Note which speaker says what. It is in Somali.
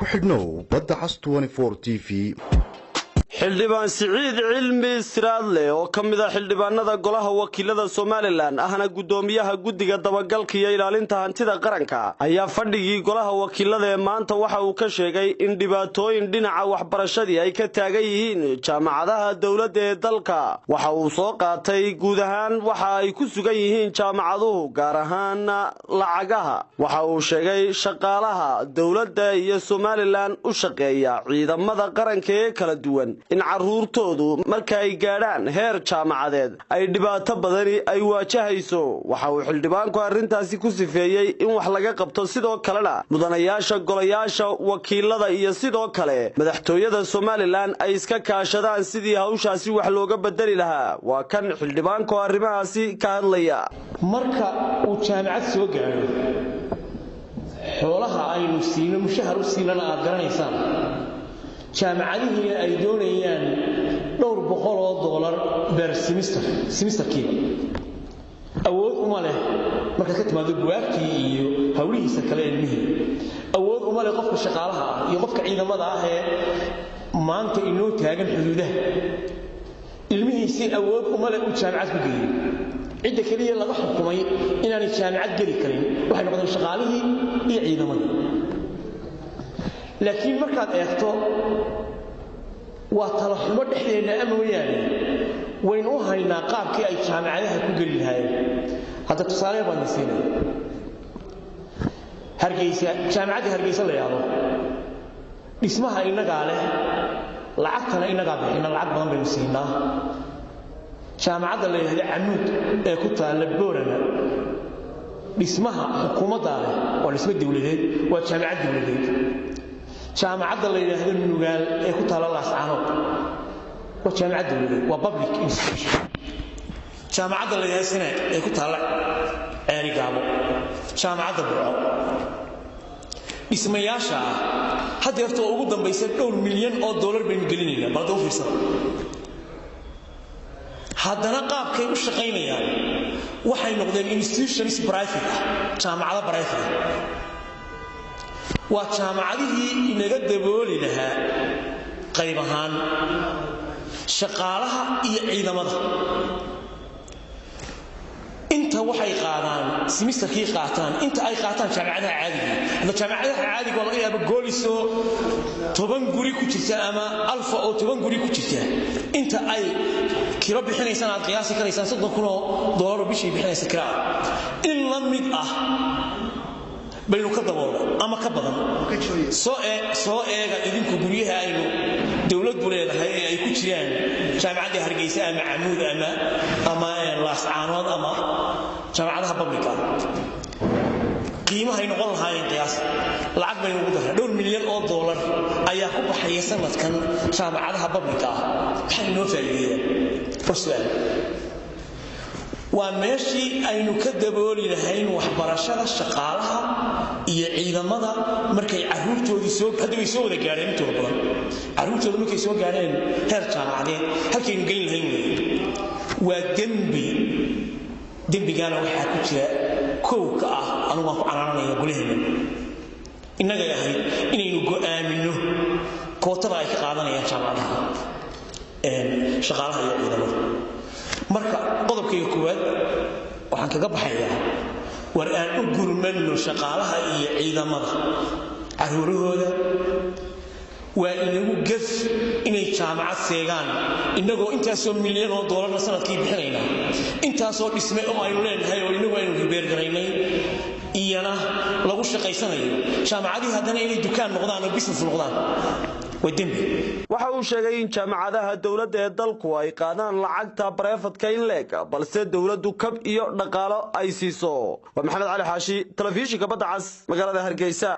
Speaker 1: Ku xidhnow Badda Cas TV.
Speaker 2: Xildhibaan Siciid Cilmi Siraadle oo ka mid ah xildhibaanada golaha wakiilada Somaliland, ahna guddoomiyaha guddiga dabagalka iyo ilaalinta hantida qaranka, ayaa fadhigii golaha wakiilada ee maanta waxa uu ka sheegay in dhibaatooyin dhinaca waxbarashadii ay ka taagan yihiin jaamacadaha dowladda ee dalka. Waxa uu soo qaatay guud ahaan waxa ay ku sugan yihiin jaamacaduhu, gaar ahaan lacagaha. Waxa uu sheegay shaqaalaha dowladda iyo Somaliland u shaqeeya, ciidamada qaranka ee kala duwan, in carruurtoodu marka ay gaadhaan heer jaamacadeed ay dhibaato badani ay waajahayso. Waxa uu xildhibaanku arrintaasi ku sifeeyey in wax laga qabto, sidoo kalena mudanayaasha golayaasha wakiilada iyo sidoo kale madaxtooyada Somaliland ay iska kaashadaan sidii hawshaasi wax looga bedeli lahaa. Waa kan xildhibaanku arrimahaasi ka hadlaya.
Speaker 3: Marka uu jaamacad soo gaadho, xoolaha aynu siino mushahar u siinana aad garanaysaan, jaamacadihiina ay doonayaan dhowr boqol oo doolar per semester, semesterkiiba awood uma leh. Markaad ka timaado buwaagtii iyo hawlihiisa kale, ilmihii awood uma leh. Qofka shaqaalaha ah iyo qofka ciidamada ah ee maanta inoo taagan xuduudaha, ilmihiisii awood uma leh uu jaamacad ku geeyo. Cidda keliya laga xukumay inaanay jaamacad geli karin waxay noqdeen shaqaalihii iyo ciidamadii. Laakiin markaad eegto, waa talaxumo dhexdeenna a mooyaane, waynu u haynaa qaabkii ay jaamacadaha ku geli lahaayeen. Hadda tusaale baan idin siinaya. Hargeysa, jaamacaddii Hargeysa la yidhaahdo, dhismaha innagaa leh, lacagtana innagaa bixina, lacag badan baynu siinaa. Jaamacadda la yidhahdo Camuud ee ku taalla Boorama, dhismaha xukuumaddaa leh, waa dhismo dowladeed, waa jaamacad dowladeed. Jaamacadda la yidhaahdo Nugaal ee ku taalla Laascaanood waa jaamacad dowladeed, waa public institution. Jaamacadda la yidhahdo Sanaag ee ku taalla Ceerigaabo, jaamacadda Burco, dhismayaasha ah haddeerta oo ugu dambaysa dhowr milyan oo dollar baynu gelinaynaa. Bal hadda u fiirsada, haddana qaabkay u shaqaynayaan waxay noqdeen institutions private ah, jaamacado private ah. Waa jaamacadihii inaga dabooli lahaa qayb ahaan shaqaalaha iyo ciidamada. Inta waxay qaadaan semesterkii qaataan inta ay qaataan jaamacadaha caadiga. Hadda jaamacadaha caadiga waa laga yaaba Goolisoo 10 guri ku jirta ama Alfa oo 10 guri ku jirta inta ay kiro bixinaysaan aad qiyaasi karaysaan, 30,000 oo doolar bishii bixinaysa kiraa in la mid ah baynu ka daboolna ama ka badan. Soo eega idinku guryaha aynu dowladdu leedahay ee ay ku jiraan jaamacadda Hargeysa ama Camuud ama Laascaanood ama jaamacadaha public ah, qiimahay noqon lahaayeen qiyaas. Lacag baynu ugu darnay, dhowr milyan oo doolar ayaa ku baxaya sanadkan jaamacadaha public ah. Maxay inoo faa'iideeyaan? Waa su'aal. Waa meeshii aynu ka dabooli lahayn waxbarashada shaqaalaha iyo ciidamada markay caruurtoodii soo, hadda way soo wada gaadheen intooda badan, carruurtooda markay soo gaadheen heer jaamacadeed halkaynu geyn lahayn weeye. Waa dembi. Dembigaana waxaa ku jira kowka ah anugu waan ku canaananaya golaheena. Innagay ahayd inaynu go'aaminno kootada ay ka qaadanayaan jaamacadaha shaqaalaha iyo ciidamada. Marka qodobkayga koowaad waxaan kaga baxayaa: war aan u gurmanno shaqaalaha iyo ciidamada caruurahooda. Waa inagu gaf inay jaamacad seegaan innagoo intaasoo milyan oo doolarna sanadkii bixinaynaa, intaasoo dhisme oo aynu leenahay oo inagu aynu repair garaynay iyana lagu shaqaysanayo. Jaamacadihii haddana inay dukaan noqdaan oo business noqdaan waa dembi.
Speaker 2: Waxa uu sheegay in jaamacadaha dowladda ee dalku ay qaadaan lacagta private-ka in leeg, balse dowladdu kab iyo dhaqaalo ay siiso. Waa Maxamed Cali Xaashi, telefishinka Badda Cas, magaalada Hargeysa.